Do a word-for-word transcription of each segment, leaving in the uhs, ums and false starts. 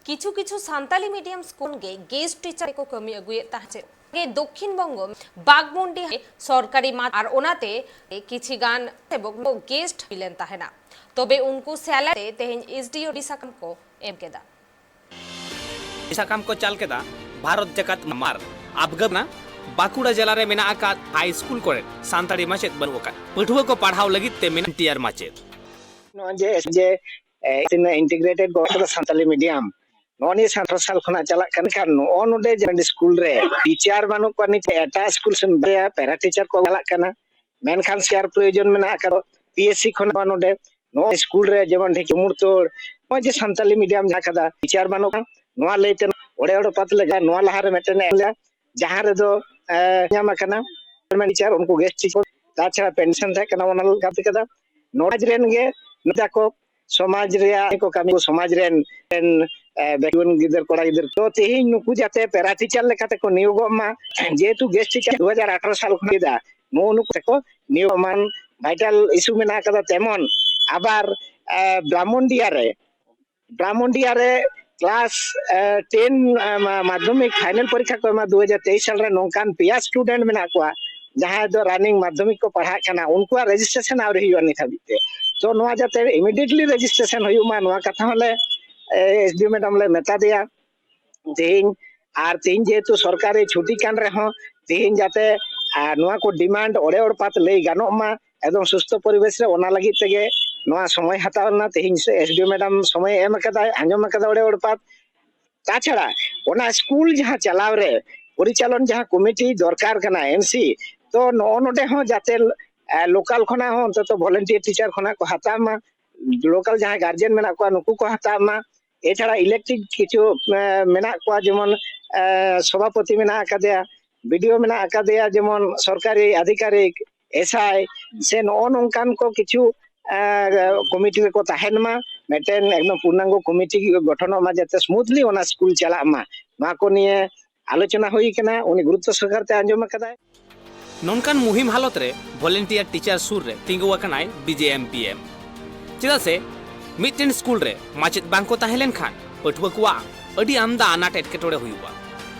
ᱠᱤᱪᱷᱩ ᱠᱤᱪᱷᱩ Santali medium school ᱜᱮ ᱜᱮᱥᱴ ᱴᱤᱪᱟᱨ ᱠᱚ ᱠᱟᱹᱢᱤ ᱟᱹᱜᱩᱭᱮᱫ ᱛᱟᱦᱮᱸ᱾ ᱪᱮᱫ ᱜᱮ ᱫᱚᱠᱠᱷᱤᱱ ᱵᱚᱝᱜᱚ ᱵᱟᱜᱽᱢᱩᱱᱰᱤ ᱥᱚᱨᱠᱟᱨᱤ ᱢᱟᱴᱷ ᱟᱨ ᱚᱱᱟᱛᱮ ᱠᱤᱪᱷᱤ ᱜᱟᱱ ᱥᱮᱵᱚᱠ ᱫᱚ ᱜᱮᱥᱴ ᱦᱩᱭ ᱞᱮᱱ ᱛᱟᱦᱮᱱᱟ᱾ ᱛᱚᱵᱮ ᱩᱱᱠᱩ ᱥᱮᱞᱮᱫ ᱛᱮ ᱛᱮᱦᱮᱧ ᱮᱥᱰᱤᱳ ᱥᱟᱠᱟᱢ ᱠᱚ ᱮᱢ ᱠᱮᱫᱟ᱾ ᱥᱟᱠᱟᱢ ᱠᱚ ᱪᱟᱞ ᱠᱮᱫᱟ ᱵᱷᱟᱨᱚᱛ ᱡᱟᱠᱟᱛ ᱢᱟᱨ ᱟᱵᱜᱟᱵᱱᱟ ᱵᱟᱸᱠᱩᱲᱟ ᱡᱮᱞᱟ ᱨᱮ ᱢᱮᱱᱟᱜ ᱟᱠᱟᱫ ᱦᱟᱭ ᱥᱠᱩᱞ ᱠᱚᱨᱮ ᱥᱟᱱᱛᱟᱲᱤ ᱢᱟᱪᱮᱫ ᱵᱟᱹᱱᱩᱜ ᱟᱠᱟᱫ ᱯᱟᱹᱴᱷᱩᱣᱟᱹ ᱠᱚ ᱯᱟᱲᱦᱟᱣ ᱞᱟᱹᱜᱤᱫ ᱛᱮ ᱢᱮᱱᱟᱜ ᱴᱤᱭᱟᱨ ᱢᱟᱪᱮᱫ᱾ ᱱᱚᱜᱼᱚᱭ ᱡᱮ ᱡᱮ ᱮ, ᱛᱤᱱᱟᱹᱜ ᱤᱱᱴᱤᱜᱨᱮᱴᱮᱰ ᱜᱚ ᱥᱟᱱᱛᱟᱞᱤ ᱢᱤᱰᱤᱭᱟᱢ ᱱᱚᱜᱼᱚ ᱱᱤᱭᱟᱹ ᱥᱟᱱᱛᱟᱲ ᱥᱟᱞ ᱠᱷᱚᱱᱟᱜ ᱪᱟᱞᱟᱜ ᱠᱟᱱ ᱠᱷᱟᱱ ᱱᱚᱜᱼᱚ ᱱᱚᱰᱮ ᱡᱮ ᱥᱠᱩᱞ ᱨᱮ ᱴᱤᱪᱟᱨ ᱵᱟᱹᱱᱩᱜ ᱠᱚᱣᱟ, ᱱᱤᱛ ᱮᱴᱟᱜ ᱥᱠᱩᱞ ᱥᱮᱱ ᱵᱟᱨᱭᱟ ᱯᱮᱨᱟ ᱴᱤᱪᱟᱨ ᱠᱚ ᱪᱟᱞᱟᱜ ᱠᱟᱱᱟ, ᱢᱮᱱᱠᱷᱟᱱ ᱥᱮᱭᱟᱨ ᱯᱨᱚᱭᱳᱡᱚᱱ ᱢᱮᱱᱟᱜ ᱟᱠᱟᱫᱟ᱾ ᱯᱤᱮᱥᱥᱤ ᱠᱷᱚᱱᱟᱜ ᱱᱚᱰᱮ ᱱᱚᱜᱼᱚᱭ ᱥᱠᱩᱞ ᱨᱮ ᱡᱮᱢᱚᱱ ᱰᱷᱮᱠ ᱢᱩᱲᱛᱳᱲ ᱱᱚᱜᱼᱚᱭ ᱡᱮ ᱥᱟᱱᱛᱟᱞᱤ ᱢᱤᱰᱤᱭᱟᱢ ᱡᱟᱦᱟᱸ ᱠᱟᱫᱟ ᱴᱤᱪᱟᱨ ᱵᱟᱹᱱᱩᱜᱼᱟ, ᱱᱚᱣᱟ ᱞᱟᱹᱭᱛᱮ ᱚᱲᱮ ᱚᱲᱯᱟᱛ ᱞᱮᱠᱟ ᱱᱚᱣᱟ ᱞᱟᱦᱟᱨᱮ ᱢᱤᱫᱴᱮᱱ ᱮᱢ ᱞᱮᱫᱟ, ᱡᱟᱦᱟᱸ ᱨᱮᱫᱚ ᱮ, ᱧᱟᱢ ᱟᱠᱟᱱᱟ ᱴᱤᱪᱟᱨ ᱩᱱᱠᱩ ᱜᱮᱥᱴ ᱴᱤᱪᱟᱨ, ᱛᱟᱪᱷᱟᱲᱟ ᱯᱮᱱᱥᱚᱱ ᱛᱟᱦᱮᱸ ᱠᱟᱱᱟ ᱚᱱᱟ ᱞᱟᱹᱜᱤᱫ ᱠᱟᱛᱮ ᱠᱟᱫᱟ᱾ ᱱᱚᱰᱮ ᱨᱮᱱ ᱜᱮ ᱢᱮᱛᱟ ᱠᱚ ᱥᱚᱢᱟᱡᱽ ᱨᱮᱭᱟᱜ ᱠᱚ ᱠᱟᱹᱢᱤ ᱠᱚ ᱥᱚᱢᱟᱡᱽ ᱨᱮᱱ ᱨᱮᱱ, ᱮ, ᱵᱮᱴᱩᱣᱟᱹᱱ ᱜᱤᱫᱟᱹᱨ ᱠᱚᱲᱟ ᱜᱤᱫᱟᱹᱨ ᱛᱚ ᱛᱮᱦᱮᱧ ᱱᱩᱠᱩ ᱡᱟᱛᱮ ᱯᱮᱨᱟ ᱴᱤᱪᱟᱨ ᱞᱮᱠᱟᱛᱮ ᱠᱚ ᱱᱤᱭᱳᱜᱚᱜ ᱢᱟ, ᱡᱮᱦᱮᱛᱩ ᱜᱮᱥᱴ ᱴᱤᱪᱟᱨ ᱫᱩ ᱦᱟᱡᱟᱨ ᱟᱴᱷᱨᱚ ᱥᱟᱞ ᱠᱷᱚᱱ ᱞᱮᱫᱟ ᱱᱚᱜᱼᱚ ᱱᱩᱠᱩ ᱛᱮᱠᱚ ᱱᱤᱭᱳᱜ ᱢᱟᱱ ᱵᱷᱟᱭᱴᱟᱞ ᱤᱥᱩ ᱢᱮᱱᱟᱜ ᱟᱠᱟᱫᱟ᱾ ᱛᱮᱢᱚᱱ ᱟᱵᱟᱨ ᱮ, ᱵᱨᱟᱦᱢᱚᱱᱰᱤᱭᱟ ᱨᱮ ᱵᱨᱟᱦᱢᱚᱱᱰᱤᱭᱟ ᱨᱮ ᱠᱞᱟᱥ ᱴᱮᱱ ᱢᱟᱫᱽᱫᱷᱚᱢᱤᱠ ᱯᱷᱟᱭᱱᱮᱞ ᱯᱚᱨᱤᱠᱠᱷᱟ ᱠᱚ ᱮᱢᱟ ᱫᱩ ᱦᱟᱡᱟᱨ ᱛᱮᱭᱤᱥ ᱥᱟᱞ ᱨᱮ ᱱᱚᱝᱠᱟᱱ ᱯᱮᱭᱟ ᱥᱴᱩᱰᱮᱱᱴ ᱢᱮᱱᱟᱜ ᱠᱚᱣᱟ ᱡᱟᱦᱟᱸᱭ ᱫᱚ ᱨᱟᱱᱤᱝ ᱢᱟᱫᱽᱫᱷᱚᱢᱤᱠ ᱠᱚ ᱯᱟᱲᱦᱟᱜ ᱠᱟᱱᱟ, ᱩᱱᱠᱩᱣᱟᱜ ᱨᱮᱡᱤᱥᱴᱨᱮᱥᱚᱱ ᱟᱹᱣᱨᱤ ᱦᱩᱭᱩᱜᱼᱟ ᱱᱤᱛ ᱦᱟᱹᱵᱤᱡ ᱛᱮ᱾ ᱛᱚ ᱱᱚᱣᱟ ᱡᱟᱛᱮ ᱤᱢᱤᱰᱤᱭᱮᱴᱞᱤ ᱨᱮᱡᱤᱥᱴᱨᱮᱥᱚᱱ ᱦᱩᱭᱩᱜ ᱢᱟ, ᱱᱚᱣᱟ ᱠᱟᱛᱷᱟ ᱦᱚᱸᱞᱮ ᱮᱥᱰᱤᱳ ᱢᱮᱰᱟᱢ ᱞᱮ ᱢᱮᱛᱟ ᱫᱮᱭᱟ ᱛᱮᱦᱮᱧ᱾ ᱟᱨ ᱛᱮᱦᱮᱧ ᱡᱮᱦᱮᱛᱩ ᱥᱚᱨᱠᱟᱨᱤ ᱪᱷᱩᱴᱤ ᱠᱟᱱ ᱨᱮᱦᱚᱸ ᱛᱮᱦᱮᱧ ᱡᱟᱛᱮ ᱟᱨ ᱱᱚᱣᱟ ᱠᱚ ᱰᱤᱢᱟᱱᱰ ᱚᱲᱮ ᱚᱲᱯᱟᱛ ᱞᱟᱹᱭ ᱜᱟᱱᱚᱜ ᱢᱟ ᱮᱠᱫᱚᱢ ᱥᱩᱥᱛᱷᱚ ᱯᱚᱨᱤᱵᱮᱥ ᱨᱮ, ᱚᱱᱟ ᱞᱟᱹᱜᱤᱫ ᱛᱮᱜᱮ ᱱᱚᱣᱟ ᱥᱚᱢᱚᱭ ᱦᱟᱛᱟᱣ ᱞᱮᱱᱟ᱾ ᱛᱮᱦᱮᱧ ᱥᱮ ᱮᱥᱰᱤᱳ ᱢᱮᱰᱟᱢ ᱥᱚᱢᱚᱭ ᱮᱢ ᱟᱠᱟᱫᱟᱭ, ᱟᱸᱡᱚᱢ ᱟᱠᱟᱫᱟ ᱚᱲᱮ ᱚᱲᱯᱟᱛ᱾ ᱛᱟᱪᱷᱟᱲᱟ ᱚᱱᱟ ᱥᱠᱩᱞ ᱡᱟᱦᱟᱸ ᱪᱟᱞᱟᱣ ᱨᱮ ᱯᱚᱨᱤᱪᱟᱞᱚᱱ ᱡᱟᱦᱟᱸ ᱠᱚᱢᱤᱴᱤ ᱫᱚᱨᱠᱟᱨ ᱠᱟᱱᱟ ᱮᱢᱥᱤ, ᱛᱚ ᱱᱚᱜᱼᱚ ᱱᱚᱰᱮ ᱦᱚᱸ ᱡᱟᱛᱮ ᱞᱳᱠᱟᱞ ᱠᱷᱚᱱᱟᱜ ᱦᱚᱸ ᱚᱱᱛᱚᱛᱚ ᱵᱷᱚᱞᱮᱱᱴᱤᱭᱟᱨ ᱴᱤᱪᱟᱨ ᱠᱷᱚᱱᱟᱜ ᱠᱚ ᱦᱟᱛᱟᱣ ᱢᱟ, ᱞᱳᱠᱟᱞ ᱡᱟᱦᱟᱸᱭ ᱜᱟᱨᱡᱮᱱ ᱢᱮᱱᱟᱜ ᱠᱚᱣᱟ ᱱᱩᱠᱩ ᱠᱚ ᱦᱟᱛᱟᱣ ᱢᱟ᱾ ᱮᱪᱷᱟᱲᱟ ᱤᱞᱮᱠᱴᱮᱰ ᱠᱤᱪᱷᱩ ᱮ, ᱢᱮᱱᱟᱜ ᱠᱚᱣᱟ, ᱡᱮᱢᱚᱱ ᱮ, ᱥᱚᱵᱷᱟᱯᱚᱛᱤ ᱢᱮᱱᱟᱜ ᱟᱠᱟᱫᱮᱭᱟ, ᱵᱤᱰᱤᱳ ᱢᱮᱱᱟᱜ ᱟᱠᱟᱫᱮᱭᱟ, ᱡᱮᱢᱚᱱ ᱥᱚᱨᱠᱟᱨᱤ ᱟᱫᱷᱤᱠᱟᱨᱤᱠ, ᱮᱥᱟᱭ ᱥᱮ ᱱᱚᱜᱼᱚ ᱱᱚᱝᱠᱟᱱ ᱠᱚ ᱠᱤᱪᱷᱩ ᱮ, ᱠᱚᱢᱤᱴᱤ ᱨᱮᱠᱚ ᱛᱟᱦᱮᱱ ᱢᱟ, ᱢᱤᱫᱴᱮᱱ ᱮᱠᱫᱚᱢ ᱯᱩᱨᱱᱟᱝᱜᱚ ᱠᱚᱢᱤᱴᱤ ᱜᱚᱴᱷᱚᱱᱚᱜ ᱢᱟ, ᱡᱟᱛᱮ ᱥᱢᱩᱛᱷᱞᱤ ᱚᱱᱟ ᱥᱠᱩᱞ ᱪᱟᱞᱟᱜ ᱢᱟ᱾ ᱱᱚᱣᱟ ᱠᱚ ᱱᱤᱭᱮ ᱟᱞᱳᱪᱚᱱᱟ ᱦᱩᱭ ᱠᱟᱱᱟ, ᱩᱱᱤ ᱜᱩᱨᱩᱛᱛᱚ ᱥᱚᱦᱚᱠᱟᱨ ᱛᱮ ᱟᱸᱡᱚᱢ ᱟᱠᱟᱫᱟᱭ᱾ ᱱᱚᱝᱠᱟᱱ ᱢᱩᱦᱤᱢ ᱦᱟᱞᱚᱛ ᱨᱮ ᱵᱷᱚᱞᱮᱱᱴᱤᱭᱟᱨ ᱴᱤᱪᱟᱨ ᱥᱩᱨ ᱨᱮ ᱛᱤᱸᱜᱩ ᱟᱠᱟᱱᱟᱭ ᱵᱤᱡᱮᱮᱢᱯᱤᱮᱢ᱾ ᱪᱮᱫᱟᱜ ᱥᱮ ᱢᱤᱫᱴᱮᱱ ᱥᱠᱩᱞ ᱨᱮ ᱢᱟᱪᱮᱫ ᱵᱟᱝ ᱠᱚ ᱛᱟᱦᱮᱸ ᱞᱮᱱᱠᱷᱟᱱ ᱯᱟᱹᱴᱷᱩᱣᱟᱹ ᱠᱚᱣᱟᱜ ᱟᱹᱰᱤ ᱟᱢᱫᱟ ᱟᱱᱟᱴ ᱮᱴᱠᱮᱴᱚᱬᱮ ᱦᱩᱭᱩᱜᱼᱟ᱾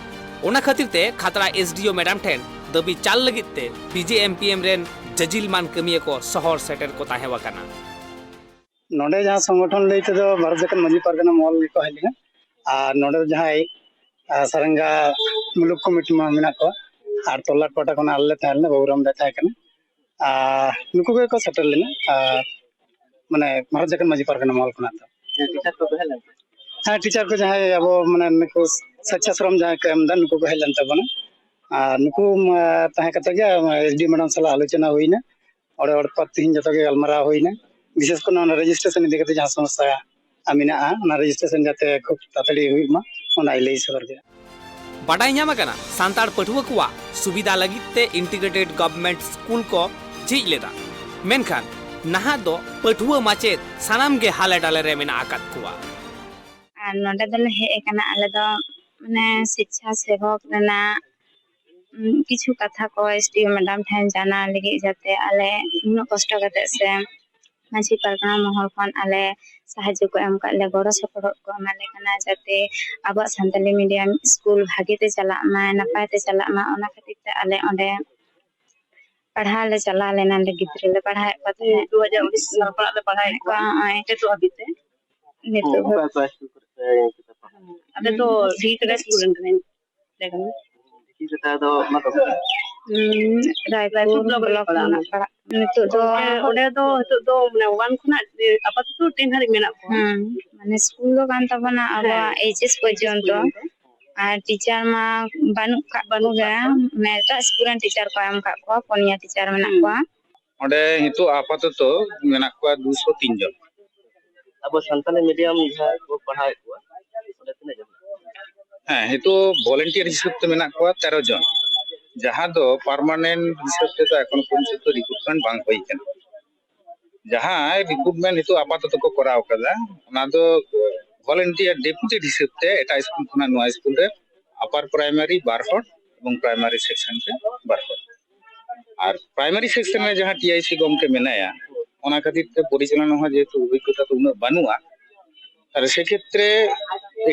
ᱚᱱᱟ ᱠᱷᱟᱹᱛᱤᱨ ᱛᱮ ᱠᱷᱟᱛᱲᱟ ᱮᱥᱰᱤᱳ ᱢᱮᱰᱟᱢ ᱴᱷᱮᱱ ᱫᱟᱹᱵᱤ ᱪᱟᱞ ᱞᱟᱹᱜᱤᱫ ᱛᱮ ᱵᱤᱡᱮᱮᱢᱯᱤᱮᱢ ᱨᱮᱱ ᱡᱟᱹᱡᱤᱞ ᱢᱟᱱ ᱠᱟᱹᱢᱤᱭᱟᱹ ᱠᱚ ᱥᱚᱦᱚᱨ ᱥᱮᱴᱮᱨ ᱠᱚ ᱛᱟᱦᱮᱸ ᱟᱠᱟᱱᱟ᱾ ᱱᱚᱰᱮ ᱡᱟᱦᱟᱸ ᱥᱚᱝᱜᱚᱴᱷᱚᱱ ᱞᱟᱹᱭ ᱛᱮᱫᱚ ᱵᱷᱟᱨᱚᱛ ᱡᱟᱠᱟᱛ ᱢᱟᱹᱡᱷᱤ ᱯᱟᱨᱜᱟᱱᱟ ᱢᱚᱦᱚᱞ ᱜᱮᱠᱚ ᱦᱮᱡ ᱞᱮᱱᱟ᱾ ᱟᱨ ᱱᱚᱰᱮ ᱫᱚ ᱡᱟᱦᱟᱸᱭ ᱟᱨ ᱥᱟᱨᱮᱝᱜᱟ ᱢᱩᱞᱩᱠ ᱠᱚᱢᱤᱴᱤ ᱢᱟ ᱢᱮᱱᱟᱜ ᱠᱚᱣᱟ, ᱟᱨ ᱛᱚᱞᱞᱟᱴ ᱯᱟᱦᱴᱟ ᱠᱷᱚᱱᱟᱜ ᱟᱞᱮ ᱞᱮ ᱛᱟᱦᱮᱸ ᱞᱮᱱᱟ, ᱵᱟᱹᱵᱩᱨᱟᱢ ᱫᱟᱭ ᱛᱟᱦᱮᱸ ᱠᱟᱱᱟ᱾ ᱟᱨ ᱱᱩᱠᱩ ᱜᱮᱠᱚ ᱥᱮᱴᱮᱨ ᱞᱮᱱᱟ᱾ ᱟᱨ ᱢᱟᱱᱮ ᱵᱷᱟᱨᱚᱛ ᱡᱟᱠᱟᱛ ᱢᱟᱹᱡᱷᱤ ᱯᱟᱨᱜᱟᱱᱟ ᱢᱚᱦᱚᱞ ᱠᱷᱚᱱᱟᱜ ᱫᱚ᱾ ᱴᱤᱪᱟᱨ ᱠᱚ ᱛᱟᱦᱮᱸ ᱞᱮᱱᱟ? ᱦᱮᱸ, ᱴᱤᱪᱟᱨ ᱠᱚ ᱡᱟᱦᱟᱸᱭ ᱟᱵᱚ ᱢᱟᱱᱮ ᱱᱩᱠᱩ ᱥᱮᱪᱪᱷᱟᱥᱨᱚᱢ ᱡᱟᱦᱟᱸᱭ ᱠᱚ ᱮᱢ ᱮᱫᱟ, ᱱᱩᱠᱩ ᱠᱚ ᱦᱮᱡ ᱞᱮᱱ ᱛᱟᱵᱚᱱᱟ᱾ ᱟᱨ ᱱᱩᱠᱩ ᱢᱟ ᱛᱟᱦᱮᱸ ᱠᱟᱛᱮ ᱜᱮ ᱮᱥᱰᱤ ᱢᱮᱰᱟᱢ ᱥᱟᱞᱟᱜ ᱟᱞᱳᱪᱚᱱᱟ ᱦᱩᱭᱱᱟ᱾ ᱚᱸᱰᱮ ᱚᱲᱯᱟᱛ ᱛᱮᱦᱮᱧ ᱡᱚᱛᱚ ᱜᱮ ᱜᱟᱞᱢᱟᱨᱟᱣ ᱦᱩᱭᱱᱟ᱾ ᱵᱤᱥᱮᱥ ᱠᱚᱨᱮ ᱚᱱᱟ ᱨᱮᱡᱤᱥᱴᱨᱮᱥᱚᱱ ᱤᱫᱤ ᱠᱟᱛᱮ ᱡᱟᱦᱟᱸ ᱥᱚᱢᱚᱥᱥᱟ ᱢᱮᱱᱟᱜᱼᱟ, ᱚᱱᱟ ᱨᱮᱡᱤᱥᱴᱨᱮᱥᱚᱱ ᱡᱟᱛᱮ ᱠᱷᱩᱵ ᱛᱟᱲᱟᱛᱟᱲᱤ ᱦᱩᱭᱩᱜ ᱢᱟ, ᱚᱱᱟᱭ ᱞᱟᱹᱭ ᱥᱚᱫᱚᱨ ᱠᱮᱫᱟ᱾ ᱵᱟᱰᱟᱭ ᱧᱟᱢ ᱟᱠᱟᱱᱟ, ᱥᱟᱱᱛᱟᱲ ᱯᱟᱹᱴᱷᱩᱣᱟᱹ ᱠᱚᱣᱟᱜ ᱥᱩᱵᱤᱫᱷᱟ ᱞᱟᱹᱜᱤᱫ ᱛᱮ ᱤᱱᱴᱤᱜᱨᱮᱴᱮᱰ ᱜᱚᱵᱷᱚᱨᱱᱢᱮᱱᱴ ᱥᱠᱩᱞ ᱠᱚ ᱡᱷᱤᱡ ᱞᱮᱫᱟ, ᱢᱮᱱᱠᱷᱟᱱ ᱱᱟᱦᱟᱜ ᱫᱚ ᱯᱟᱹᱴᱷᱩᱣᱟᱹ ᱢᱟᱪᱮᱫ ᱥᱟᱱᱟᱢ ᱜᱮ ᱦᱟᱞᱮ ᱰᱟᱞᱮ ᱨᱮ ᱢᱮᱱᱟᱜ ᱟᱠᱟᱫ ᱠᱚᱣᱟ᱾ ᱟᱨ ᱱᱚᱰᱮ ᱫᱚᱞᱮ ᱦᱮᱡ ᱟᱠᱟᱱᱟ ᱟᱞᱮ ᱫᱚ ᱢᱟᱱᱮ ᱥᱮᱪᱪᱷᱟ ᱥᱮᱵᱚᱠ ᱨᱮᱱᱟᱜ ᱩᱸ, ᱠᱤᱪᱷᱩ ᱠᱟᱛᱷᱟ ᱠᱚ ᱮᱥᱰᱤᱳ ᱢᱮᱰᱟᱢ ᱴᱷᱮᱱ ᱡᱟᱱᱟᱣ ᱞᱟᱹᱜᱤᱫ, ᱡᱟᱛᱮ ᱟᱞᱮ ᱩᱱᱟᱹᱜ ᱠᱚᱥᱴᱚ ᱠᱟᱛᱮ ᱥᱮ ᱢᱟᱹᱡᱷᱤ ᱯᱟᱨᱜᱟᱱᱟ ᱢᱚᱦᱚᱞ ᱠᱷᱚᱱ ᱟᱞᱮ ᱥᱟᱦᱟᱡᱽᱡᱚ ᱠᱚ ᱮᱢ ᱠᱟᱜ ᱞᱮ, ᱜᱚᱲᱚ ᱥᱚᱯᱚᱦᱚᱫ ᱠᱚ ᱮᱢᱟ ᱞᱮ ᱠᱟᱱᱟ, ᱡᱟᱛᱮ ᱟᱵᱚᱣᱟᱜ ᱥᱟᱱᱛᱟᱞᱤ ᱢᱤᱰᱤᱭᱟᱢ ᱥᱠᱩᱞ ᱵᱷᱟᱜᱮ ᱛᱮ ᱪᱟᱞᱟᱜ ᱢᱟ, ᱱᱟᱯᱟᱭ ᱛᱮ ᱪᱟᱞᱟᱜ ᱢᱟ᱾ ᱚᱱᱟ ᱠᱷᱟᱹᱛᱤᱨ ᱛᱮ ᱟᱞᱮ ᱚᱸᱰᱮ ᱯᱟᱲᱦᱟᱣ ᱞᱮ ᱪᱟᱞᱟᱣ ᱞᱮᱱᱟ, ᱞᱮ ᱜᱤᱫᱽᱨᱟᱹ ᱞᱮ ᱯᱟᱲᱦᱟᱣᱮᱫ ᱠᱚ ᱛᱟᱦᱮᱸᱫ᱾ ᱫᱩ ᱦᱟᱡᱟᱨ ᱩᱱᱤᱥ ᱥᱟᱞ ᱠᱷᱚᱱᱟᱜ ᱞᱮ ᱯᱟᱲᱦᱟᱣᱮᱫ ᱠᱚᱣᱟ ᱱᱚᱜᱼᱚᱭ ᱱᱤᱛᱚᱜ ᱦᱟᱹᱵᱤᱡ ᱛᱮ᱾ ᱱᱤᱛᱚᱜ ᱚᱠᱟ ᱚᱠᱟ ᱥᱠᱩᱞ ᱠᱚᱨᱮ ᱯᱮ ᱯᱟᱲᱦᱟᱣ? ᱟᱞᱮ ᱫᱚ ᱥᱤ ᱠᱮᱰᱟ ᱥᱠᱩᱞ ᱨᱮᱱ ᱠᱟᱱᱟᱧ᱾ ᱪᱤᱠᱤ ᱠᱟᱛᱷᱟ ᱫᱚ ᱚᱱᱟ ᱫᱚ ᱩᱸ, ᱨᱟᱭᱯᱩᱨ ᱵᱞᱚᱠ ᱨᱮᱱᱟᱜ ᱯᱟᱲᱟᱜ ᱱᱤᱛᱚᱜ ᱫᱚ ᱚᱸᱰᱮ ᱫᱚ ᱱᱤᱛᱚᱜ ᱫᱚ ᱢᱟᱱᱮ ᱳᱣᱟᱱ ᱠᱷᱚᱱᱟᱜ ᱟᱯᱟᱛᱚᱛᱚ ᱴᱮᱱ ᱦᱟᱹᱨᱤᱡ ᱢᱮᱱᱟᱜ ᱠᱚᱣᱟ᱾ ᱦᱩᱸ, ᱢᱟᱱᱮ ᱥᱠᱩᱞ ᱫᱚ ᱠᱟᱱ ᱛᱟᱵᱚᱱᱟ ᱟᱵᱚᱣᱟᱜ ᱮᱭᱤᱪ ᱮᱥ ᱯᱚᱨᱡᱚᱱᱛᱚ, ᱟᱨ ᱴᱤᱪᱟᱨ ᱢᱟ ᱵᱟᱹᱱᱩᱜ ᱠᱟᱜ ᱠᱚᱜᱮ, ᱢᱟᱱᱮ ᱮᱴᱟᱜ ᱥᱠᱩᱞ ᱨᱮᱱ ᱴᱤᱪᱟᱨ ᱠᱚ ᱮᱢ ᱠᱟᱜ ᱠᱚᱣᱟ, ᱯᱩᱱᱭᱟ ᱴᱤᱪᱟᱨ ᱢᱮᱱᱟᱜ ᱠᱚᱣᱟ᱾ ᱚᱸᱰᱮ ᱱᱤᱛᱚᱜ ᱟᱯᱟᱛᱚᱛᱚ ᱢᱮᱱᱟᱜ ᱠᱚᱣᱟ ᱫᱩᱥᱚ ᱛᱤᱱ ᱡᱚᱱ᱾ ᱟᱵᱚ ᱥᱟᱱᱛᱟᱞᱤ ᱢᱤᱰᱤᱭᱟᱢ ᱡᱟᱦᱟᱸ ᱠᱚ ᱯᱟᱲᱦᱟᱣᱮᱫ ᱠᱚᱣᱟ ᱚᱸᱰᱮ ᱛᱤᱱᱟᱹᱜ ᱡᱚᱱ? ᱦᱮᱸ, ᱱᱤᱛᱚᱜ ᱵᱷᱚᱞᱮᱱᱴᱤᱭᱟᱨ ᱦᱤᱥᱟᱹᱵ ᱛᱮ ᱢᱮᱱᱟᱜ ᱠᱚᱣᱟ ᱛᱮᱨᱚ ᱡᱚᱱ, ᱡᱟᱦᱟᱸ ᱫᱚ ᱯᱟᱨᱢᱟᱱᱮᱱᱴ ᱦᱤᱥᱟᱹᱵ ᱛᱮᱫᱚ ᱮᱠᱷᱚᱱ ᱯᱚᱨᱡᱚᱱᱛᱚ ᱨᱤᱠᱨᱩᱴᱢᱮᱱᱴ ᱵᱟᱝ ᱦᱩᱭ ᱠᱟᱱᱟ᱾ ᱡᱟᱦᱟᱸ ᱨᱤᱠᱨᱩᱴᱢᱮᱱᱴ ᱱᱤᱛᱚᱜ ᱟᱯᱟᱛᱚᱛᱚ ᱠᱚ ᱠᱚᱨᱟᱣ ᱠᱟᱫᱟ, ᱚᱱᱟ ᱫᱚ ᱵᱷᱚᱞᱮᱱᱴᱤᱭᱟᱨ ᱰᱮᱯᱩᱴᱮᱰ ᱦᱤᱥᱟᱹᱵ ᱛᱮ ᱮᱴᱟᱜ ᱥᱠᱩᱞ ᱠᱷᱚᱱᱟᱜ ᱱᱚᱣᱟ ᱥᱠᱩᱞ ᱨᱮ ᱟᱯᱟᱨ ᱯᱨᱟᱭᱢᱟᱨᱤ ᱵᱟᱨ ᱦᱚᱲ ᱮᱵᱚᱝ ᱯᱨᱟᱭᱢᱟᱨᱤ ᱥᱮᱠᱥᱚᱱ ᱨᱮ ᱵᱟᱨ ᱦᱚᱲ᱾ ᱟᱨ ᱯᱨᱟᱭᱢᱟᱨᱤ ᱥᱮᱠᱥᱚᱱ ᱨᱮ ᱡᱟᱦᱟᱸ ᱴᱤᱟᱭᱥᱤ ᱜᱚᱢᱠᱮ ᱢᱮᱱᱟᱭᱟ, ᱚᱱᱟ ᱠᱷᱟᱹᱛᱤᱨ ᱛᱮ ᱯᱚᱨᱤᱪᱟᱞᱚᱱᱟ ᱦᱚᱸ ᱡᱮᱦᱮᱛᱩ ᱚᱵᱷᱤᱜᱽᱜᱚᱛᱟ ᱫᱚ ᱩᱱᱟᱹᱜ ᱵᱟᱹᱱᱩᱜᱼᱟ, ᱟᱨ ᱥᱮᱠᱷᱮᱛᱨᱮ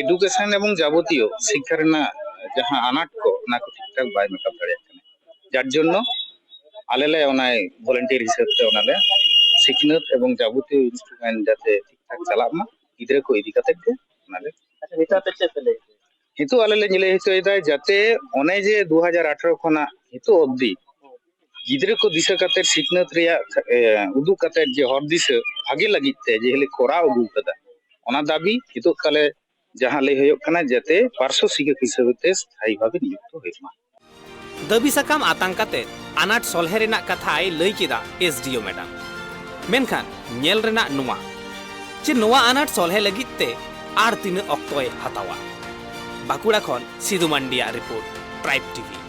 ᱮᱰᱩᱠᱮᱥᱚᱱ ᱮᱵᱚᱝ ᱡᱟᱵᱚᱛᱤᱭᱚ ᱥᱤᱠᱠᱷᱟ ᱨᱮᱱᱟᱜ ᱡᱟᱦᱟᱸ ᱟᱱᱟᱴ ᱠᱚ, ᱚᱱᱟ ᱠᱚ ᱴᱷᱤᱠ ᱴᱷᱟᱠ ᱵᱟᱭ ᱢᱮᱠᱟᱯ ᱫᱟᱲᱮᱭᱟᱜ ᱠᱟᱱᱟ᱾ ᱡᱟᱨ ᱡᱚᱱᱱᱚ ᱟᱞᱮ ᱞᱮ ᱚᱱᱟ ᱵᱷᱚᱞᱮᱱᱴᱤᱭᱟᱨ ᱦᱤᱥᱟᱹᱵ ᱛᱮ ᱚᱱᱟᱞᱮ ᱥᱤᱠᱷᱱᱟᱹᱛ ᱮᱵᱚᱝ ᱡᱟᱵᱚᱛᱤᱭᱚ ᱤᱱᱥᱴᱨᱩᱢᱮᱱᱴ ᱡᱟᱛᱮ ᱴᱷᱤᱠ ᱴᱷᱟᱠ ᱪᱟᱞᱟᱜ ᱢᱟ ᱜᱤᱫᱽᱨᱟᱹ ᱠᱚ ᱤᱫᱤ ᱠᱟᱛᱮ ᱜᱮ ᱚᱱᱟᱞᱮ᱾ ᱟᱪᱪᱷᱟ, ᱱᱤᱛᱚᱜ ᱟᱯᱮ ᱪᱮᱫ ᱯᱮ ᱞᱟᱹᱭ ᱦᱚᱪᱚᱭᱮᱫᱟ? ᱱᱤᱛᱚᱜ ᱟᱞᱮ ᱞᱮ ᱧᱮᱞ ᱦᱚᱪᱚᱭᱮᱫᱟ ᱡᱟᱛᱮ ᱚᱱᱮ ᱡᱮ ᱫᱩ ᱦᱟᱡᱟᱨ ᱟᱴᱷᱟᱨᱚ ᱠᱷᱚᱱᱟᱜ ᱱᱤᱛᱚᱜ ᱚᱵᱫᱤ ᱜᱤᱫᱽᱨᱟᱹ ᱠᱚ ᱫᱤᱥᱟᱹ ᱠᱟᱛᱮ, ᱥᱤᱠᱷᱱᱟᱹᱛ ᱨᱮᱭᱟᱜ, ᱮ, ᱩᱫᱩᱜ ᱠᱟᱛᱮ ᱡᱮ ᱦᱚᱨ ᱫᱤᱥᱟᱹ ᱵᱷᱟᱜᱮ ᱞᱟᱹᱜᱤᱫ ᱛᱮ ᱡᱮ ᱦᱤᱞᱮ ᱠᱚᱨᱟᱣ ᱟᱹᱜᱩ ᱠᱟᱫᱟ, ᱚᱱᱟ ᱫᱟᱹᱵᱤ ᱱᱤᱛᱚᱜ ᱛᱟᱞᱮ ᱡᱟᱦᱟᱸ ᱞᱟᱹᱭ ᱦᱩᱭᱩᱜ ᱠᱟᱱᱟ, ᱡᱟᱛᱮ ᱯᱟᱨᱥᱚ ᱥᱤᱠᱷᱚᱠ ᱦᱤᱥᱟᱹᱵ ᱛᱮ ᱥᱛᱷᱟᱭᱤ ᱵᱷᱟᱵᱮ ᱱᱤᱭᱩᱠᱛᱚ ᱦᱩᱭᱩᱜ ᱢᱟ᱾ ᱫᱟᱹᱵᱤ ᱥᱟᱠᱟᱢ ᱟᱛᱟᱝ ᱠᱟᱛᱮ ᱟᱱᱟᱴ ᱥᱚᱞᱦᱮ ᱨᱮᱱᱟᱜ ᱠᱟᱛᱷᱟᱭ ᱞᱟᱹᱭ ᱠᱮᱫᱟ ᱮᱥᱰᱤᱳ ᱢᱮᱰᱟᱢ᱾ ᱢᱮᱱᱠᱷᱟᱱ ᱧᱮᱞ ᱨᱮᱱᱟᱜ ᱱᱚᱣᱟ, ᱪᱮ ᱱᱚᱣᱟ ᱟᱱᱟᱴ ᱥᱚᱞᱦᱮ ᱞᱟᱹᱜᱤᱫ ᱛᱮ ᱟᱨ ᱛᱤᱱᱟᱹᱜ ᱚᱠᱛᱚᱭ ᱦᱟᱛᱟᱣᱟ? ᱵᱟᱸᱠᱩᱲᱟ ᱠᱷᱚᱱ ᱥᱤᱫᱩ ᱢᱟᱱᱰᱤᱭᱟᱜ ᱨᱤᱯᱳᱨᱴ, ᱴᱨᱟᱭᱤᱵᱽ ᱴᱤᱵᱷᱤ᱾